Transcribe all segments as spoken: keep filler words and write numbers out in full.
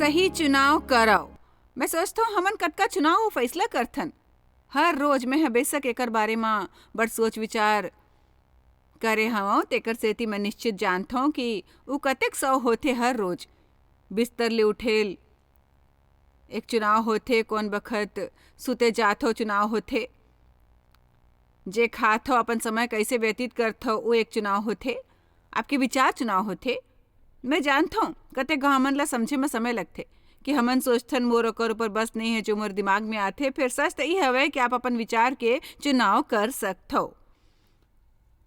सही चुनाव करव। मैं सोचथव, हमन कतका चुनाव अउ फैसला करथन। हर रोज मैं ह बेशक एकर बारे म बड़ सोच विचार करे हवं, तेकर सेती मैं निश्चित जानथव कि उ कतेक सौ होथे हर रोज। बिस्तर ले उठेल एक चुनाव होथे, कोन बखत सुते जाथव चुनाव होथे, जे खाथव, अपन समय कैसे व्यतीत करथव, वो एक चुनाव होथे, आपके विचार चुनाव होथे। मैं जानथव, कतेक घाव हमन ला समझे म समय लगथे कि हमन सोचथन, मोर ओकर ऊपर बस नहीं है, जो मोर दिमाग में आथे। फिर सच त ई हवय कि आप अपन विचार के चुनाव कर सकथव,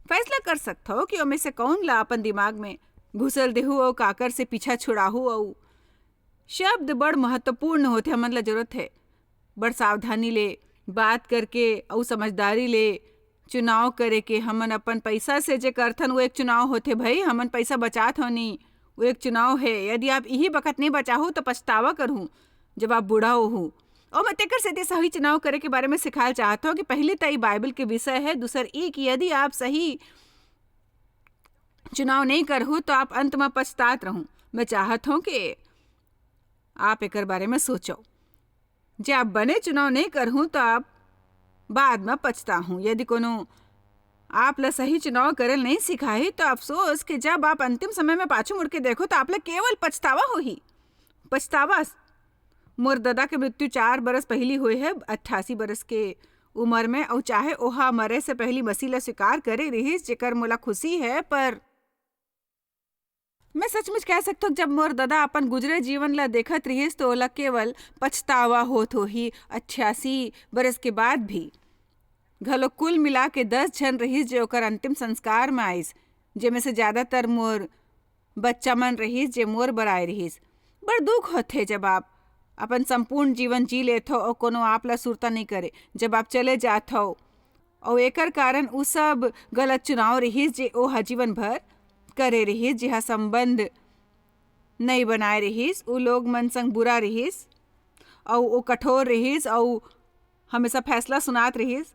फैसला कर सकथव कि ओमे से कौन ला अपन दिमाग में घुसल देहू अउ काकर से पीछा छुड़ाहू। अउ शब्द बड़ महत्वपूर्ण होथे, हमन ला जरूरत है बड़ सावधानी ले बात करके अउ समझदारी ले चुनाव करे के। हमन अपन पैसा से जे करथन, वो एक चुनाव होथे भाई। हमन पैसा बचात हव नी, वो एक चुनाव है। यदि आप इही बखत नहीं बचाहू, तो पछतावा करहू जब आप बूढ़ा होहू। और मैं तेकर सेती सही चुनाव करे के बारे में सिखाए चाहत हव कि पहली त ई बाइबल के विषय है, दूसर ई कि यदि आप सही चुनाव नहीं करहू, तो आप अंत में पछतात रहू। मैं चाहत हूँ कि आप एकर बारे में सोचो। जे आप बने चुनाव नहीं करहू, तो आप बाद में पछताहू। यदि कोनो आप ला सही चुनाव करे ल नहीं सिखाही, तो अफसोस कि जब आप अंतिम समय में पाछू मुड़ के देखो, तो आप ला केवल पछतावा होही। पछतावा। मोर ददा के मृत्यु चार बरस पहिली होए है, अट्ठासी बरस के उम्र में, अउ चाहे ओहा मरे से पहिली मसीह ला स्वीकार करे रिहिस, जेकर मोला खुशी है, पर मैं सचमुच कह सकथव, जब मोर ददा अपन गुजरे जीवन ला देखत रिहिस, तो ओला केवल पछतावा होत होही, अट्ठासी बरस के बाद भी। घलो कुल मिला के दस झन रिहिस, जे ओकर अंतिम संस्कार में आइस, जेमे से ज्यादातर मोर बच्चा मन रिहिस, जे मोर बर आए रिहिस। बड़ दुख होथे, जब आप अपन संपूर्ण जीवन जी लेथव अउ कोनो आप ला सुरता नहीं करे, जब आप चले जाथव, अउ एकर कारण उ सब गलत चुनाव रिहिस, जे ओह जीवन भर करे रिहिस, जेहा संबंध नहीं बनाए रिहिस, उ लोग मन संग बुरा रिहिस, अउ ओ कठोर रिहिस, अउ हमेशा फैसला सुनात रिहिस,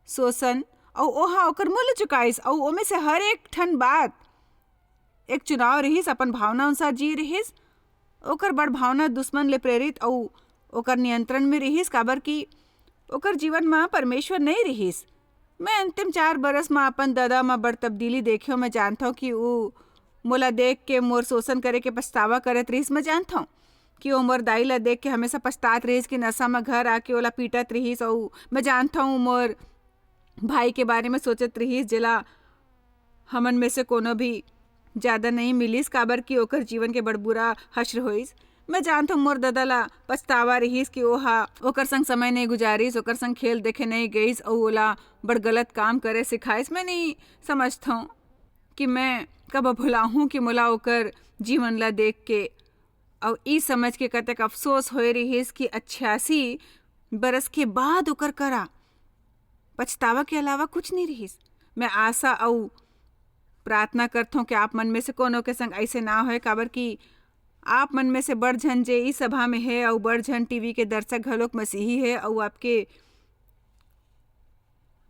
शोषण, अउ ओहा ओकर मूल्य चुकाइस, अउ ओमे से हर एक ठन बात एक चुनाव रिहिस, अपन भावना अनुसार जी रिहिस। ओकर बड़ भावना दुश्मन ले प्रेरित अउ ओकर नियंत्रण में रिहिस, काबर कि ओकर जीवन म परमेश्वर नहीं रिहिस। मैं अंतिम चार बरस म अपन ददा म बड़ तब्दीली देखेव। मैं जानथव कि ऊ मोला देख के मोर शोषण करे के पछतावा करत रिहिस। मैं जानथव कि ओ मोर दाई ला देख के हमेशा पछतात रिहिस कि नशा म घर आके ओला पीटत रिहिस। अउ मैं जानथव, ऊ मोर भाई के बारे में सोचत रिहिस, जेला हमन में से कोनो भी ज्यादा नहीं मिलिस, काबर कि ओकर जीवन के बड़ बुरा हश्र होइस। मैं जानथव, मोर ददा ला पछतावा रिहिस कि ओहा ओकर संग समय नहीं गुजारिस, ओकर संग खेल देखे नहीं गइस, अउ ओला बड़ गलत काम करे सिखाइस। मैं नहीं समझथव कि मैं कब भुलाहूँ कि मोला ओकर जीवन ला देख के, अउ ई समझ के कतेक अफसोस होए रिहिस कि अट्ठासी बरस के बाद ओकर करा पछतावा के अलावा कुछ नहीं रिहिस। मैं आशा अउ प्रार्थना करथव कि आप मन में से कोनो के संग ऐसे ना होए, काबर कि आप मन में से बड़ झन जे ई सभा में है अउ बड़ झन टीवी के दर्शक घलोक मसीही है अउ आपके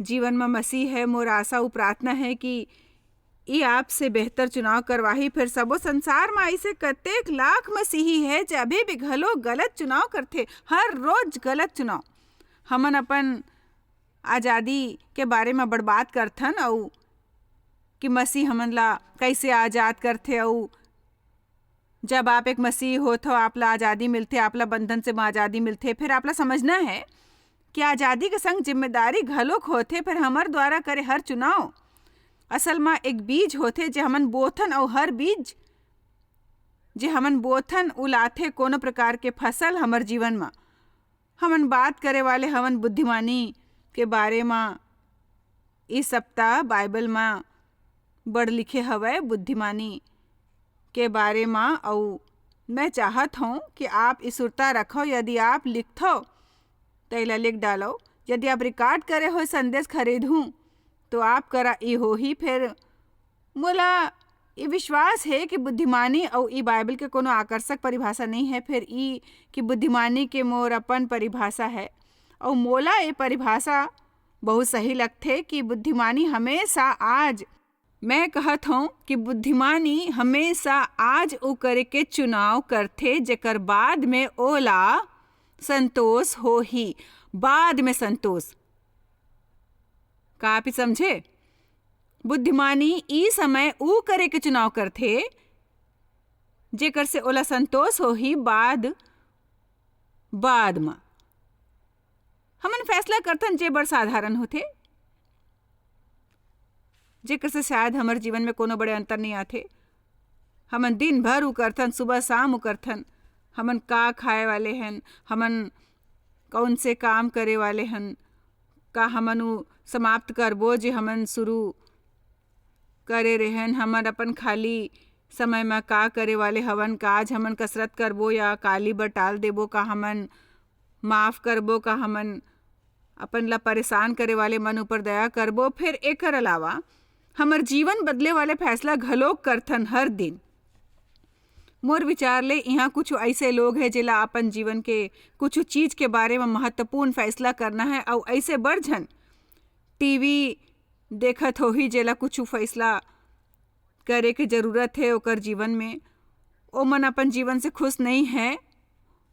जीवन म मसीह है। मोर आशा अउ प्रार्थना है कि ई आपसे बेहतर चुनाव करवाही। फिर सबो संसार म ऐसे कतेक लाख मसीही है, जे अभी भी घलो गलत चुनाव करथे, हर रोज गलत चुनाव। हमन अपन आजादी के बारे म बड़ बात करथन अउ कि मसीह हमन ला कैसे आजाद करथे, अउ जब आप एक मसीह होथव, आप ला आजादी मिलथे, आप ला बंधन से आजादी मिलथे। फिर आप ला समझना है कि आजादी के संग जिम्मेदारी घलोक होथे। फिर हमर द्वारा करे हर चुनाव असल म एक बीज होथे, जे हमन बोथन, अउ हर बीज जे हमन बोथन, उ लाथे कोनो प्रकार के फसल हमर जीवन म। हमन बात करे वाले हवन बुद्धिमानी के बारे म। इस सप्ताह बाइबल म बड़ लिखे हवय बुद्धिमानी के बारे म, अउ मैं चाहत हूँ कि आप ई सुरता रखव, यदि आप लिखथव, त एला लिख डालव। यदि आप रिकॉर्ड करे हुए संदेश खरीदहूँ, तो आप करा ई होही। फिर मोला ये विश्वास है कि बुद्धिमानी अउ ई बाइबल के कोनो आकर्षक परिभाषा नहीं है, फिर ई कि बुद्धिमानी के मोर अपन परिभाषा है। अउ मोला ये परिभाषा बहुत सही लगथे कि बुद्धिमानी हमेशा आज मैं कहत हूँ कि बुद्धिमानी हमेशा आज उ करे के चुनाव करथे, जेकर बाद में ओला संतोष होही। बाद में संतोष। का आप समझे? बुद्धिमानी ई समय उ करे के चुनाव करथे, जेकर से ओला संतोष होही बाद, बाद म। हमन फैसला करथन जे बड़ साधारण होथे, जेकर से शायद हमर जीवन में कोनो बड़े अंतर नहीं आथे। हमन दिन भर उ करथन, सुबह शाम उ करथन। हमन का खाए वाले हन, हमन कौन से काम करे वाले हन, का हमन उ समाप्त करबो जे हमन शुरू करे रहेन, हमन अपन खाली समय म का करे वाले हवन, का आज हमन कसरत करबो या काली बर टाल देबो, का हमन माफ करबो, का हमन अपन ला परेशान करे वाले मन ऊपर दया करबो। फिर एकर अलावा हमर जीवन बदले वाले फैसला घलोक करथन हर दिन। मोर विचार ले इहाँ कुछ ऐसे लोग हे जेला अपन जीवन के कुछ चीज के बारे में महत्वपूर्ण फैसला करना है, अउ ऐसे बड़ झन टीवी देखत होही जेला कुछ फैसला करे के जरूरत हे ओकर जीवन में। ओमन अपन जीवन से खुश नहीं है,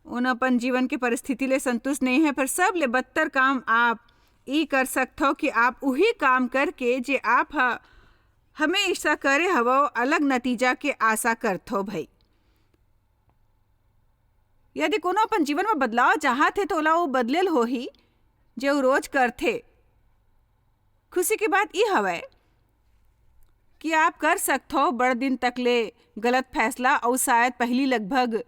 ओन अपन जीवन के परिस्थिति ले संतुष्ट नहीं है। पर सब ले बदतर काम आप ई कर सकथो कि आप उही काम करके जे आप ह हमेशा करे हवो, अलग नतीजा के आशा करथो भाई। यदि कोनो अपन जीवन में बदलाव चाहत हे तो ओला वो बदलेल होही जे वो रोज करथे। खुशी की बात ई हवय कि आप कर सकथो बड़ दिन तक ले गलत फैसला, अउ शायद पहली लगभग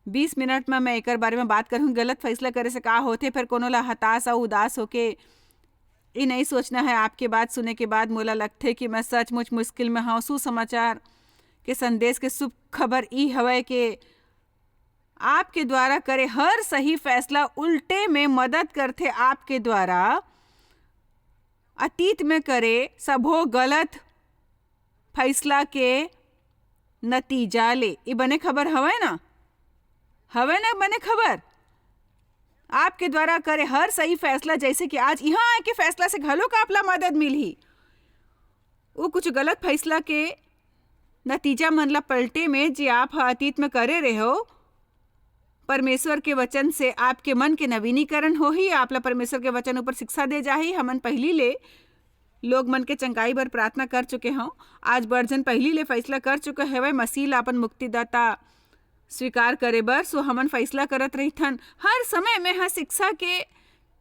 बीस मिनट में मैं एकर बारे में बात करहूँ, गलत फैसला करे से का होथे। फिर कोनो ला हताश अउ उदास होके ये नहीं सोचना है। आपके बात सुने के बाद मोला लगथे कि मैं सचमुच मुश्किल में हूँ। सुसमाचार के संदेश के शुभ खबर ई हवय कि आपके द्वारा करे हर सही फैसला उल्टे में मदद करथे आपके द्वारा अतीत में करे सबो गलत फैसला के नतीजा ले। ये बने खबर हवय ना? हवय ना बने खबर? आपके द्वारा करे हर सही फैसला, जैसे कि आज यहाँ आए के फैसला से घलोक आप ला मदद मिलही। वो कुछ गलत फैसला के नतीजा मन ला पलटे में जे आप ह अतीत में करे रहे हो, परमेश्वर के वचन से आपके मन के नवीनीकरण होही। आप ला परमेश्वर के वचन ऊपर शिक्षा दे जाही। हमन पहली ले लोग मन के चंगाई बर प्रार्थना कर चुके हों। आज बड़ झन पहली ले फैसला कर चुके हवय मसीह ला अपन मुक्तिदाता स्वीकार करे बर। सो हमन फैसला करत रहिथन। हर समय मैं ह शिक्षा के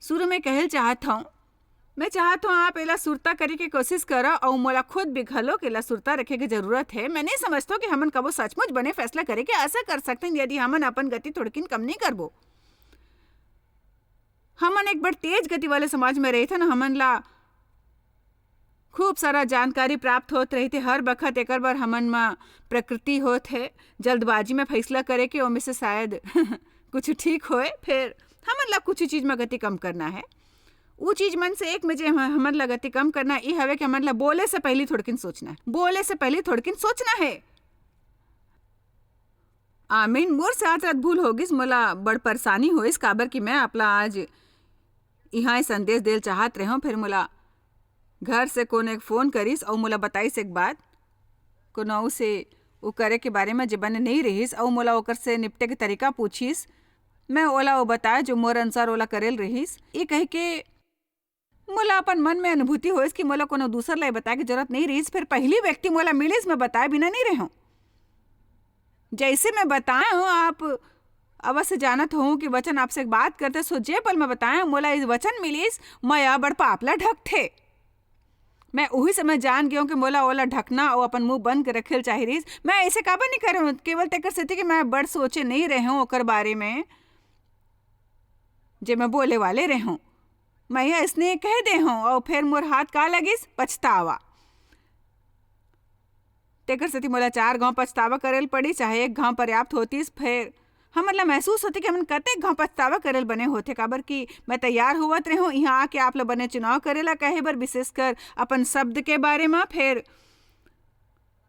शुरू में कहल चाहत हूँ, मैं चाहत हूँ आप एला सुरता करे के कोशिश करो अउ मोला खुद भी घलो के ला सुरता रखे के जरूरत है। मैं नहीं समझता कि हमन कबो सचमुच बने फैसला करे के आशा कर सकते हैं यदि हमन अपन गति थोड़किन कम नहीं करबो। हमन एक बड़ तेज गति वाले समाज में रहिथन, हमन ला खूब सारा जानकारी प्राप्त होत रहिथे हर बखत। एकर बर हमन म प्रकृति होत है, जल्दबाजी में फैसला करे के, ओमे से शायद कुछ ठीक होए। फिर हमन ला कुछ चीज में गति कम करना है। उ चीज मन से एक में जे हम-, हमन ला गति कम करना ई हवे कि हमन ला बोले से पहली थोड़किन सोचना है, बोले से पहली थोड़किन सोचना है। आमीन। मोर से आज रात भूल हो गिस, मोला बड़ परेशानी होइस, काबर कि मैं आपला आज इहाँ ये संदेश देल चाहत रहेंव। फिर मोला घर से कोनो एक फोन करिस अउ मोला बताइस एक बात, कोनो से वो करे के बारे में जे बने नहीं रहिस, अउ मोला ओकर से निपटे के तरीका पूछिस। मैं ओला वो बताए जो मोर अनुसार ओला करेल रहिस। ये कह के मोला अपन मन में अनुभूति होइस कि मोला कोनो दूसर ला ये बताए के जरूरत नहीं रहिस। फिर पहली व्यक्ति मोला मिलिस, मैं बताए बिना नहीं रहेंव। जैसे मैं बताए हूँ, आप अवश्य जानत हो कि वचन आपसे एक बात करते, सो जे पल मैं बताए हूँ, मोला ये वचन मिलिस, मया बड़ पाप ला ढकथे। मैं उही समय जान गेंव कि मोला ओला ढकना अउ अपन मुंह बंद के रखे ल चाही रहिस। मैं ऐसे काबर नहीं करे हूँ, केवल तेकर सेती कि मैं बड़ सोचे नहीं रहे हूँ ओकर बारे में, जे मैं बोले वाले रहे हूँ। मैं ये इसने कह दे हूँ अउ फिर मोर हाथ का लगिस, पछतावा। तेकर सेती मोला चार घांव पछतावा करे ल पड़ी, चाहे एक घांव पर्याप्त होतिस। फिर हमन ला महसूस होथे कि हमन कतेक घांव पछतावा करे ल बने होथे, काबर कि मैं तैयार होवत रहेंव इहाँ आके आप ला बने चुनाव करे ला कहे बर, विशेषकर अपन शब्द के बारे म। फिर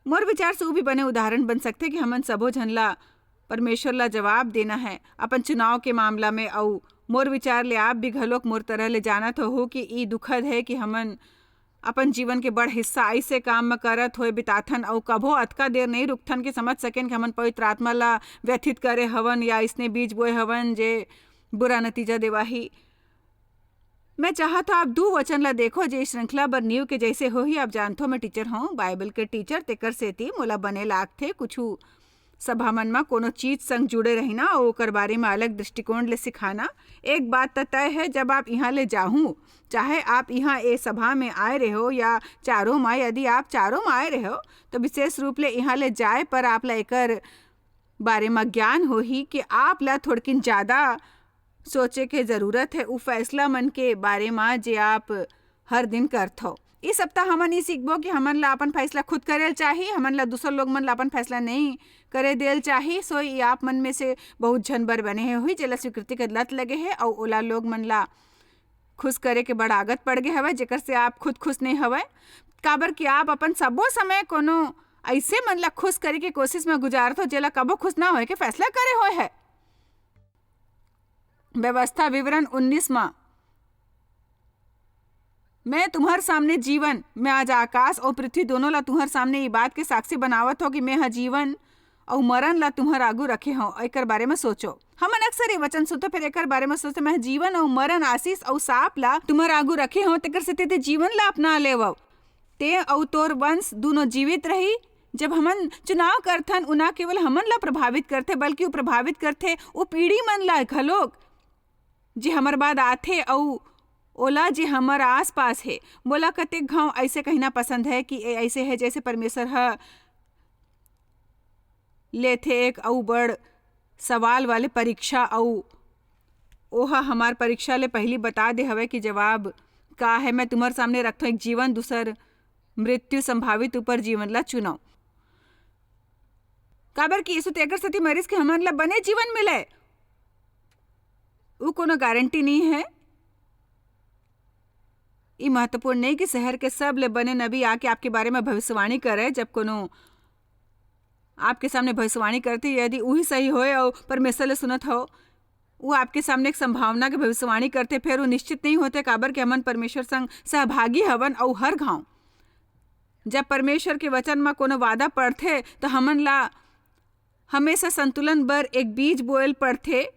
मोर विचार से वो भी बने उदाहरण बन सकथे कि हमन सबो झन ला परमेश्वर ला जवाब देना है अपन चुनाव के मामला में। अउ मोर विचार ले आप भी घलोक मोर तरह ले जानत हो कि ई दुखद है कि हमन अपन जीवन के बड़ हिस्सा अइसे काम म करत होए बिताथन, अउ कभो अतका देर नइ रुकथन कि समझ सकेन कि हमन पवित्र आत्मा ला व्यथित करे हवन या अइसने बीज बोए हवन, जे बुरा नतीजा देवाही। मैं चाहत हौं, आप दू वचन ला देखो, जे श्रृंखला बर नींव के जइसे होही। आप जानथो, मैं टीचर हौं, बाइबल के टीचर, तेकर सेती मोला बने लागथे कुछु सभा मन म कोनो चीज संग जुड़े रहिना अउ ओकर बारे म अलग दृष्टिकोण ले सिखाना। एक बात त तय हे, जब आप इहाँ ले जाहू, चाहे आप इहाँ ए सभा में आए रहो या चारों म, यदि आप चारों म आए रहो, तो विशेष रूप ले इहाँ ले जाए पर आप ला एकर बारे म ज्ञान होही कि आप ला थोड़किन ज्यादा सोचे के जरूरत हे उ फैसला मन के बारे म, जे आप हर दिन करथो। इस सप्ताह हमन ई सीखबो कि हमन ला अपन फैसला खुद करे ल चाही, हमन ला दूसर लोग मन ला अपन फैसला नहीं करे देल चाही। सो ई आप मन में से बहुत झन बर बने हे होही, जेला स्वीकृति के लत लगे हे अउ ओला लोग मन ला खुश करे के बड़ आदत पड़ गे हवय, जेकर से आप खुद खुश नहीं हवय। काबर कि आप अपन सबो समय कोनो अइसे मन ला खुश करे के कोशिश में गुजारत हो, जेला कबो खुश ना होए के फैसला करे होए है। व्यवस्था विवरण उन्नीस म, मैं तुम्हर सामने जीवन, मैं आज आकाश अउ पृथ्वी दोनों ला तुम्हर सामने ई बात के साक्षी बनावत हो कि मैं ह जीवन अउ मरण ला तुम्हर आगू रखे हव। एकर बारे में सोचो। हमन अक्सर ये वचन सुनथो, फिर एकर बारे में सोचथो, मैं ह जीवन अउ मरण, आशीष अउ साप ला तुम्हर आगू रखे हव, तेकर सेती ते जीवन ला अपना लेवव। ते अउ तोर वंश दूनों जीवित रही। जब हमन चुनाव करथन, उ ना केवल हमन ला प्रभावित करथे, बल्कि उ प्रभावित करथे उ पीढ़ी मन ला घलोक, जे हमर बाद आथे, अउ ओला, जे हमर आसपास हे। मोला कतेक घांव अइसे कहना पसंद हे कि ए अइसे हे, जइसे परमेश्वर ह लेथे एक अउ बड़ सवाल वाले परीक्षा, अउ ओह हमार परीक्षा ले पहिली बता दे हवय कि जवाब का हे। मैं तुम्हर सामने रखथों एक जीवन, दूसर मृत्यु, संभावित ऊपर जीवन ला चुनव। काबर कि यीशु तेकर सेती मरिस कि हमन ला बने जीवन मिले। उ कोनो गारंटी नहीं है। ई महत्वपूर्ण नहीं कि शहर के सब ले बने नबी आके आपके बारे में भविष्यवाणी करे। जब कोनो आपके सामने भविष्यवाणी करथे, यदि उही सही होए अउ परमेश्वर ले सुनत हो, वो आपके सामने एक संभावना के भविष्यवाणी करथे, फिर वो निश्चित नहीं होते, काबर के हमन परमेश्वर संग सहभागी हवन। अउ हर घांव जब परमेश्वर के वचन म कोनो वादा पड़थे, तो हमन ला हमेशा संतुलन बर एक बीज बोयल पड़थे,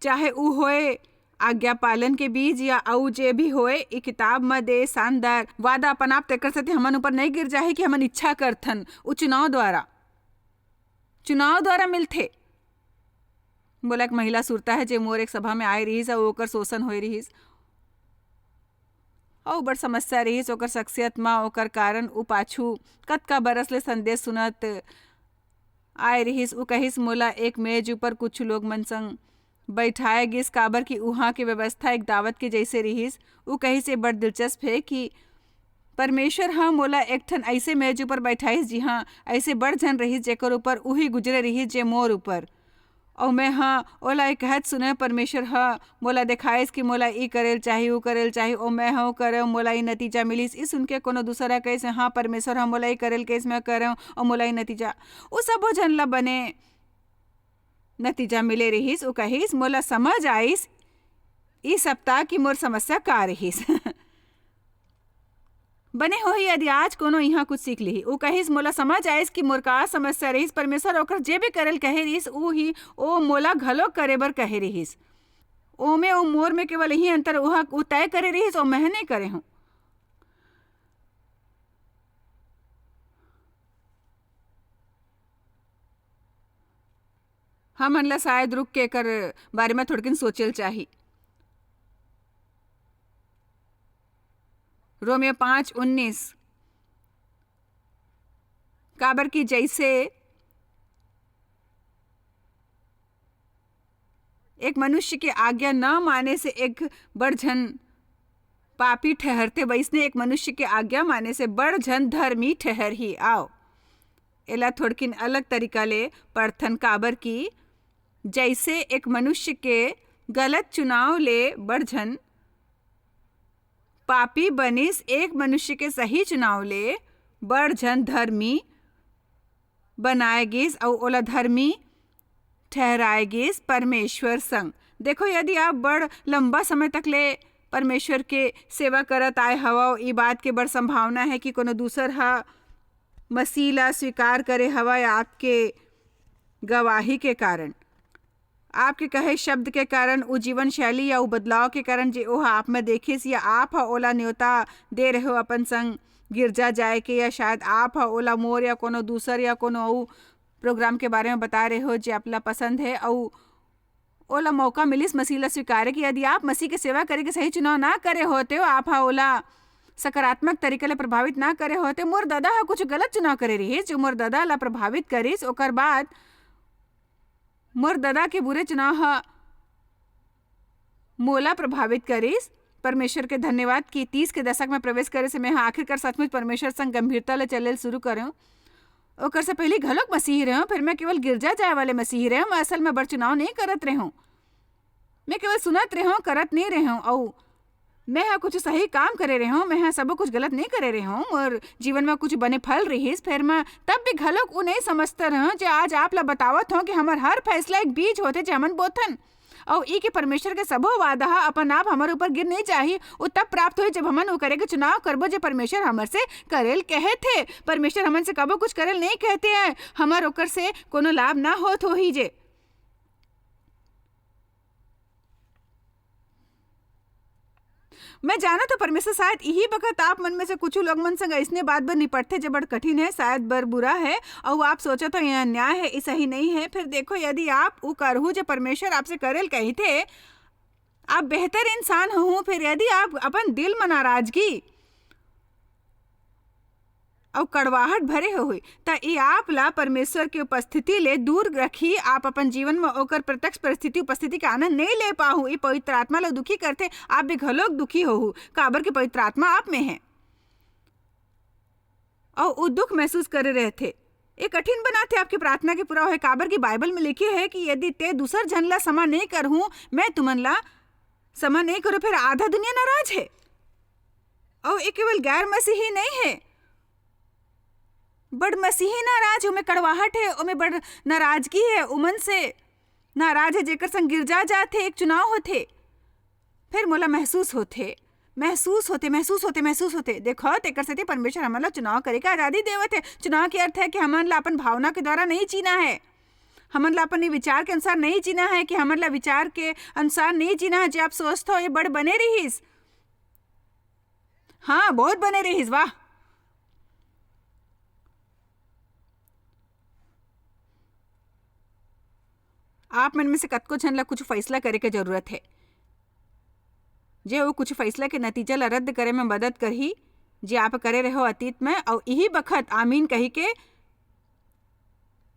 चाहे उ होए आज्ञा पालन के बीज या अउ जे भी होए। ई किताब म दे शानदार वादा अपन आप तेकर सेती हमन ऊपर नहीं गिर जाही कि हमन इच्छा करथन। उ चुनाव द्वारा, चुनाव द्वारा मिलथे। मोला एक महिला सुरता है, जे मोर एक सभा में आए रहिस अउ ओकर शोषण होए रहिस। अउ बड़ समस्या रहिस ओकर शख्सियत म, ओकर कारण उ पाछू कतका बरस ले संदेश सुनत आए रहिस। उ कहिस, मोला एक मेज ऊपर कुछ लोग मन संग बैठाए गिस, काबर कि उहाँ के व्यवस्था एक दावत के जैसे रहिस। उ कहिस, ये बड़ दिलचस्प हे कि परमेश्वर ह मोला एक ठन अइसे मेज ऊपर बैठाइस, जिहाँ अइसे बड़ झन रहिस, जेकर ऊपर उही गुजरे रहिस, जे मोर ऊपर। अउ मैं ह ओला ये कहत सुने, परमेश्वर ह मोला देखाइस कि मोला ई करेल चाही, ऊ करेल चाही, अउ मैं ह ओ करे, मोला ई नतीजा मिलिस। ई सुन के कोनो दूसर ह कहिस, हाँ, परमेश्वर ह मोला ई करेल कहिस, मैं करेंव, अउ मोला ई नतीजा। उ सबो झन ला बने नतीजा मिले रिहिस। उ कहिस, मोला समझ आइस ई सप्ताह कि मोर समस्या का रिहिस। बने होही यदि आज कोनो इहाँ कुछ सीख लिही। उ कहिस, मोला समझ आइस कि मोर का समस्या रिहिस। परमेश्वर ओकर जे भी करे ल कहे रिहिस, उ ही ओ मोला घलो करे बर कहे रिहिस। ओमे ओ मोर में केवल इही अंतर, उहा उ तय करे रिहिस, ओ मैं नहीं करे हूँ। हमन ला शायद रुक के एकर बारे में थोड़किन सोचे ल चाही। रोमियो पाँच उन्नीस, काबर कि जैसे एक मनुष्य के आज्ञा न माने से एक बड़ झन पापी ठहरथे, वैसने एक मनुष्य के आज्ञा माने से बड़ झन धर्मी ठहरही। आओ, एला थोड़किन अलग तरीका ले पढ़थन, काबर कि जैसे एक मनुष्य के गलत चुनाव ले बड़ झन पापी बनिस, एक मनुष्य के सही चुनाव ले बड़ झन धर्मी बनाए गिस अउ ओला धर्मी ठहराए गिस परमेश्वर संग। देखो, यदि आप बड़ लंबा समय तक ले परमेश्वर के सेवा करत आए हवव, ई बात के बड़ संभावना हे कि कोनो दूसर ह मसीह ला स्वीकार करे हवय आपके गवाही के कारण, आपके कहे शब्द के कारण, उ जीवन शैली या उ बदलाव के कारण जे ओह आप में देखिस, या आप ह ओला न्योता दे रहे हो अपन संग गिरजा जाए के, या शायद आप ह ओला मोर या कोनो दूसर या कोनो अउ प्रोग्राम के बारे में बता रहे हो जे आपला पसंद हे, अउ ओला मौका मिलिस मसीह ला स्वीकारे के। यदि आप मसीह के सेवा करे के सही चुनाव ना करे होते, आप ह ओला सकारात्मक तरीका ले प्रभावित ना करे होते, मोर ददा ह कुछ गलत चुनाव करे रहिस, जो मोर ददा ला प्रभावित करिस। ओकर बाद मोर ददा के बुरे चुनाव ह मोला प्रभावित करिस। परमेश्वर के धन्यवाद कि तीस के दशक में प्रवेश करे से मैं ह आखिरकार सचमुच परमेश्वर संग गंभीरता ले चले शुरू करें। ओकर से पहले घलोक मसीही रहे, फिर मैं केवल गिरजा जाए वाले मसीही रहे, मैं असल में बड़ चुनाव नहीं करत रहे। मैं केवल सुनत रहे, करत नहीं रहे, अउ मैं ह कुछ सही काम करे रहे, मैं ह सबो कुछ गलत नहीं करे रहे, और जीवन में कुछ बने फल रहिस। फिर मैं तब भी घलोक उ नहीं समझते रहे जे आज आप ला बतावत हूँ कि हमर हर फैसला एक बीज होते जे हमन बोथन, अउ ई के परमेश्वर के सबो वादा ह अपन आप हमर ऊपर गिर नहीं जाही। उ तब प्राप्त होही जब हमन उ करे के चुनाव करबो जे परमेश्वर हमर से करेल कहे थे। परमेश्वर हमन से कबो कुछ करेल नहीं कहते हैं, हमर ओकर से कोनो लाभ ना होत होही जे। मैं जानत हूँ परमेश्वर शायद यही बखत आप मन में से कुछ लोग मन संग ऐसने बात बर निपटथे जे बड़ कठिन है, शायद बर बुरा है, और आप सोचत हो यह अन्याय है, ये सही नहीं है। फिर देखो, यदि आप उ करहू जे परमेश्वर आपसे करेल कही थे, आप बेहतर इंसान हो। फिर यदि आप अपन दिल में नाराजगी अउ कड़वाहट भरे होही, त ई आप ला परमेश्वर के उपस्थिति ले दूर रखी। आप अपन जीवन में ओकर प्रत्यक्ष परिस्थिति, उपस्थिति के आनंद नहीं ले पाहू। ई पवित्र आत्मा ला दुखी करथे, आप भी घलोक दुखी होहू, काबर के पवित्र आत्मा आप में है। अउ उ दुख महसूस करे रहथे। ये कठिन बनाथे आपके प्रार्थना के पूरा होए, काबर कि बाइबल में लिखे है कि यदि ते दूसर झन ला समा नहीं करहूँ, मैं तुमन ला समा नहीं करूँ, फिर आधा दुनिया नाराज है। अउ ये केवल गैर मसीही नहीं है, बड़ मसीही नाराज, ओमे कड़वाहट है, ओमे बड़ नाराजगी है, उमन से नाराज है जेकर संग गिरजा जाथे, एक चुनाव होथे। फिर मोला महसूस होथे, महसूस होथे, महसूस होथे, महसूस होथे। देखो, तेकर सेती परमेश्वर हमन ला चुनाव करे के आजादी देवत है। चुनाव के अर्थ है कि हमन ला अपन भावना के द्वारा नहीं जीना है, हमन ला अपन विचार के अनुसार नहीं जीना है, कि हमन ला विचार के अनुसार नहीं जीना है। जे आप सोचत हो, ये बड़ बने रहिस, हाँ, बहुत बने रहिस, वाह। आप मन में से कतको झन ला कुछ फैसला करे के जरूरत है। जे वो कुछ फैसला के नतीजा ला रद्द करे में मदद करही, जे आप करे रहो अतीत में, अउ इही बखत आमीन कही के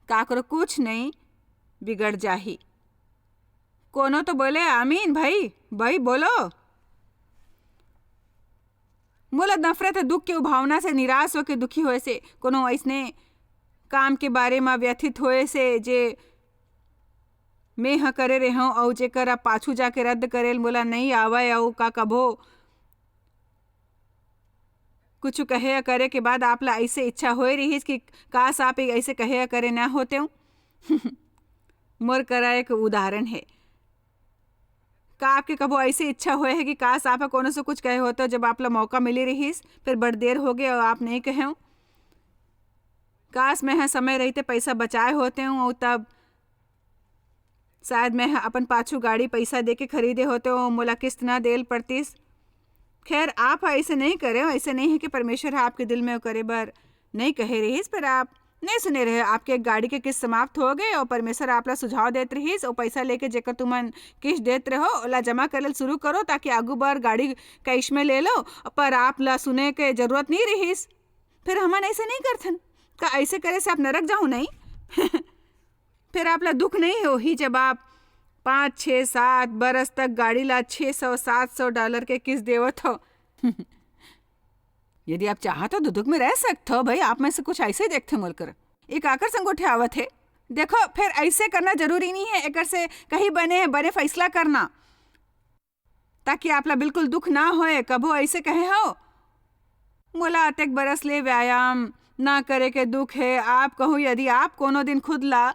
काकरो कुछ नहीं बिगड़ जाही। कोनो तो बोले, "आमीन भाई, भाई बोलो।" मोला नफरत है दुख के उभावना से, निराश होके दुखी होए से, कोनो अइसने काम के बारे म व्यथित होए से, जे मैं ह करे रेहंव अउ जेकर अब पाछू जाके रद्द करेल मोला नइ आवय, अउ का कभो कुछु कहे या करे के बाद आप ला अइसे इच्छा होए रिहिस कि काश आप अइसे कहे या करे न होतेव? मोर करा एक उदाहरण हे। का आपके कभो अइसे इच्छा होए हे कि काश आप ह कोनो से कुछ कहे होतेव, जब आप ला मौका मिली रिहिस, फिर बड़ देर होगे अउ आप नइ कहेव? काश मैं ह समय रहिते पइसा बचाए होतेव अउ तब शायद मैं ह अपन पाछू गाड़ी पइसा देके खरीदे होतेव अउ मोला किस्त न देल पड़तिस। खैर, आप ह अइसे नइ करेव, अइसे नइ हे कि परमेश्वर ह आपके दिल में वो करे बर नइ कहे रिहिस, पर आप नइ सुने रहे, आपके एक गाड़ी के किस्त समाप्त हो गे अउ परमेश्वर आप ला सुझाव देत रिहिस, वो पइसा लेके जेकर तुमन किस्त देत रहो, ओला जमा करे ल शुरू करो, ताकि आगू बार गाड़ी कैश में ले लो, पर आप ला सुने के जरूरत नइ रिहिस। फिर हमन अइसे नइ करथन। का अइसे करे से आप नरक जाहू नहीं? फिर आप ला दुख नइ होही, जब आप पाँच, छः, सात बरस तक गाड़ी ला छः सौ, सात सौ डॉलर के किस्त देवत हो। यदि आप चाहत हो, तो दुख में रह सकत हो भाई। आप में से कुछ अइसे देखथे मोर कर, एक आकर संग गोठियावत हे। देखो, फिर अइसे करना जरूरी नइ हे, एकर से कहीं बने, बने फैसला करना, ताकि आप ला बिल्कुल दुख ना होए। कभो अइसे कहे हो, "मोला अतेक बरस ले व्यायाम ना करे के दुख हे।" आप कहू, यदि आप कोनो दिन खुद ला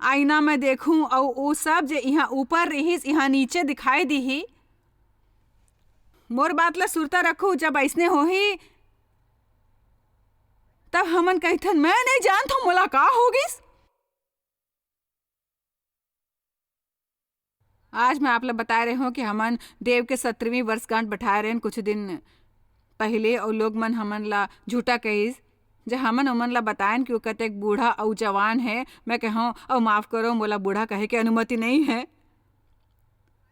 आईना में देखहू अउ वो सब जे इहाँ ऊपर रिहिस, इहाँ नीचे दिखाई दिही, मोर बात ला सुरता रखो, जब अइसने होही, तब हमन कहिथन, "मैं नहीं जानत हूँ, मोला का हो गिस?" आज मैं आप ला बताए रहे हूँ कि हमन देव के सत्तरवीं वर्षगांठ बठाए रहेन कुछ दिन पहले, अउ लोग मन हमन ला झूठा कहिस। जे हमन ओमन ला बताएन कि वो कतेक बूढ़ा अउ जवान है, मैं कहूँ, "अउ माफ करो, मोला बूढ़ा कहे के अनुमति नहीं है।"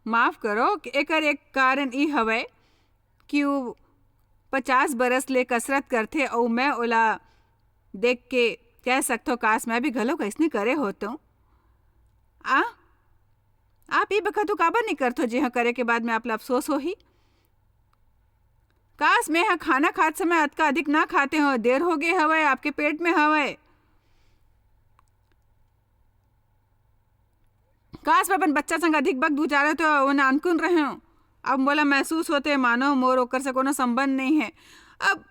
माफ करो, एकर एक कारण ई हवय कि वो पचास बरस ले कसरत करथे, अउ मैं ओला देख के कह सकथो, "काश, मैं भी घलो कइसने करे होतों।" आ? आप ई बखत काबर नहीं करथो, जेहा करे के बाद में आप ला अफसोस होही? काश, मैं ह खाना खात समय अतका अधिक ना खाते हो, देर हो गए हवय, आपके पेट में हवय। काश, मैं अपन बच्चा संग अधिक वक्त गुजारे तो वो नानकुन रहे हो। अब मोला महसूस होते, मानो मोर ओकर से कोनो संबंध नहीं है। अब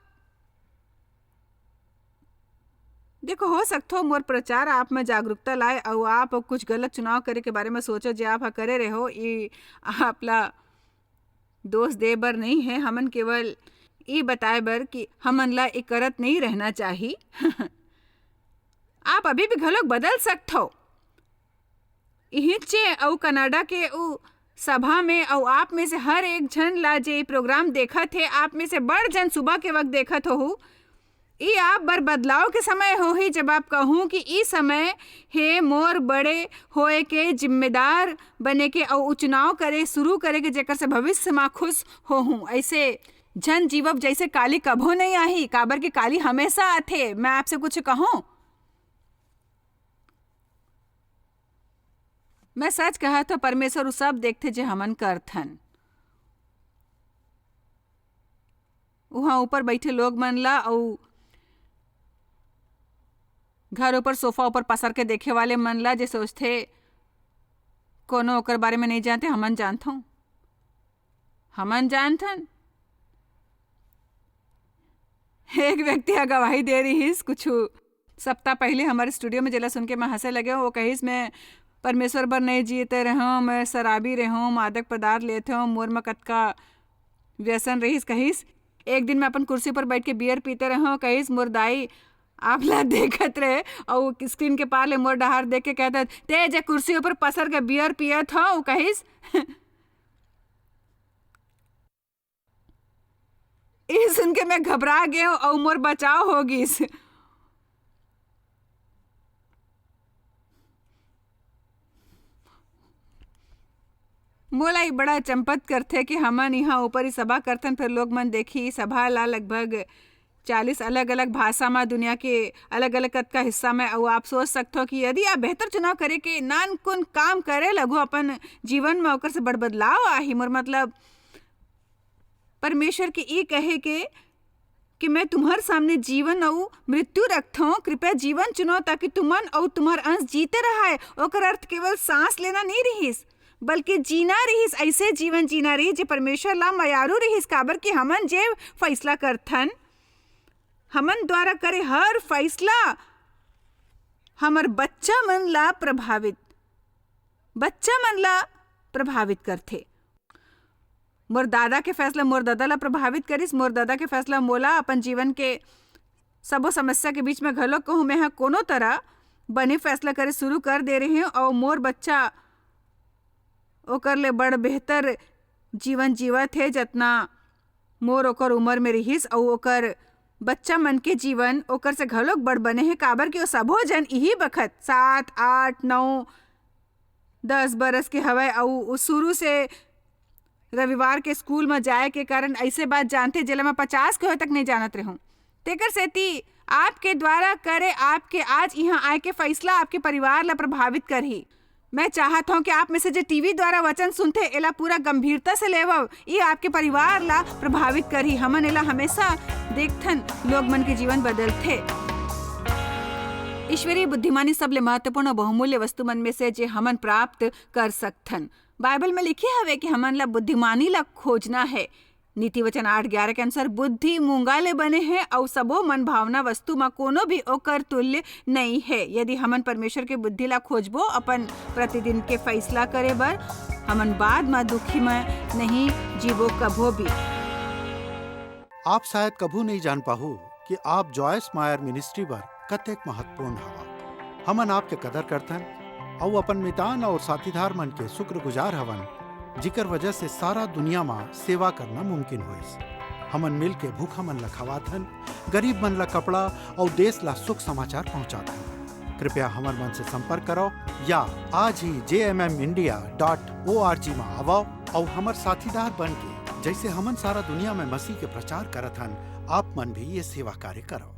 देखो, हो सकथो मोर प्रचार आप में जागरूकता लाए अउ आप कुछ गलत चुनाव करे के बारे में सोचो, जे आप ह करे रहे हो, ई आप ला दोष दे बर नहीं है। हमन केवल ई बताए बर कि हमन ला ई करत नहीं रहना चाही। आप अभी भी घलोक बदल सकथो। इहिचे अउ कनाडा के उ सभा में अउ आप में से हर एक झन ला, जे ई प्रोग्राम देखत हे, आप में से बड़ झन सुबह के वक्त देखत होहू, ई आप बर बदलाव के समय होही, जब आप कहूँ कि ई समय हे मोर बड़े होए के, जिम्मेदार बने के अउ उ चुनाव करे शुरू करे के, जेकर से भविष्य मा खुश होहूँ। ऐसे झन जीवब जैसे काली कभो नहीं आही, काबर कि काली हमेशा आथे। मैं आपसे कुछ कहूँ, मैं सच कहत हव, परमेश्वर उ सब देखथे जे हमन करथन। उहाँ ऊपर बैठे लोग मन ला अउ घर ऊपर सोफा ऊपर पसर के देखे वाले मन ला, जे सोचथे कोनो ओकर बारे में नहीं जानते, हमन जानथों, हमन जानथन। एक व्यक्ति ह गवाही दे रिहिस कुछ सप्ताह पहले हमारे स्टूडियो में, जेला सुन के मैं हंसे लगे हूँ। वो कहिस, "मैं परमेश्वर बर नहीं जीते रहे हूँ, मैं शराबी रहे हूँ, मादक पदार्थ लेते हूँ, मोर में कतका व्यसन रहिस।" कहिस, "एक दिन मैं अपन कुर्सी पर बैठ के बियर पीते रहे हूँ," कहिस, "मोर दाई आप ला देखत रहे अउ स्क्रीन के पार ले मोर डहार देख के कहत, 'ते जे कुर्सी ऊपर पसर के बियर पियत हव,'" कहिस। ये सुन के मैं घबरा गए हूँ अउ मोर बचाव हो गिस। मोला ई बड़ा चंपत करथे कि हमन इहाँ ऊपर ई सभा करथन, फिर लोग मन देखी ई सभा ला लगभग चालीस अलग-अलग भाषा मा, दुनिया के अलग-अलग कतका हिस्सा में, अउ आप सोच सकथो कि यदि आप बेहतर चुनाव करे के नानकुन काम करे लगो अपन जीवन में, ओकर से बड़ बदलाव आही। मोर मतलब, परमेश्वर के ई कहे के कि मैं तुम्हर सामने जीवन अउ मृत्यु रखथों, कृपया जीवन चुनो, ताकि तुमन अउ तुम्हर अंश जीते रहाय। ओकर अर्थ केवल सांस लेना नहीं रिहिस, बल्कि जीना रिहिस, ऐसे जीवन जीना रिहिस, जे परमेश्वर ला मयारू रिहिस, काबर कि हमन जे फैसला करथन, हमन द्वारा करे हर फैसला हमर बच्चा मन ला प्रभावित, बच्चा मन ला प्रभावित करथे। मोर दादा के फैसला मोर ददा ला प्रभावित करिस, मोर ददा के फैसला मोला अपन जीवन के सबो समस्या के बीच में घलो कहूँ, मैं ह कोनो तरह बने फैसला करे शुरू कर दे रहे हूँ, अउ मोर बच्चा ओकर ले बड़ बेहतर जीवन जीवत हे, जतना मोर ओकर उम्र में रिहिस, अउ ओकर बच्चा मन के जीवन ओकर से घलोक बड़ बने हे, काबर कि वो सबो जन इही बखत सात, आठ, नौ, दस बरस के हवय, अउ वो शुरू से रविवार के स्कूल म जाए के कारण ऐसे बात जानथे, जेला मैं पचास के होए तक नहीं जानत रहूं। तेकर सेती आपके द्वारा करे, आपके आज इहां आए के फैसला आपके परिवार ला प्रभावित करही। मैं चाहत हूं कि आप में से जे टीवी द्वारा वचन सुनथे, एला पूरा गंभीरता से लेवव। ये आपके परिवार ला प्रभावित करही। हमन एला हमेशा देखथन, लोग मन के जीवन बदलथे। ईश्वरीय बुद्धिमानी सबले महत्वपूर्ण अउ बहुमूल्य वस्तु मन में से, जे हमन प्राप्त कर सकथन। बाइबल में लिखे हवे कि हमन ला बुद्धिमानी ला खोजना है। नीति वचन आठ ग्यारह के अनुसार, "बुद्धि मूंगा ले बने हे, अउ सबो मन भावना वस्तु म कोनो भी ओकर तुल्य नई हे।" यदि हमन परमेश्वर के बुद्धि ला खोजबो अपन प्रतिदिन के फैसला करे बर, हमन बाद म दुखी म नहीं जीबो कभो भी। आप शायद कभू नइ जान पाहू कि आप जॉयस मायर मिनिस्ट्री बर कतेक महत्वपूर्ण हवा। हमन आपके कदर करथन अउ अपन मितान अउ साथीदार मन के शुक्रगुजार हवन, जिकर वजह से सारा दुनिया म सेवा करना मुमकिन होइस। हमन मिल के भूखा मन ला खवाथन, गरीब मन ला कपड़ा अउ देश ला सुख समाचार पहुंचाथन। कृपया हमर मन से संपर्क करव या आज ही जे M M India dot O R G म आवव अउ हमर साथीदार बन के, जइसे हमन सारा दुनिया में मसीह के प्रचार करत हन, आप मन भी ये सेवा कार्य करव।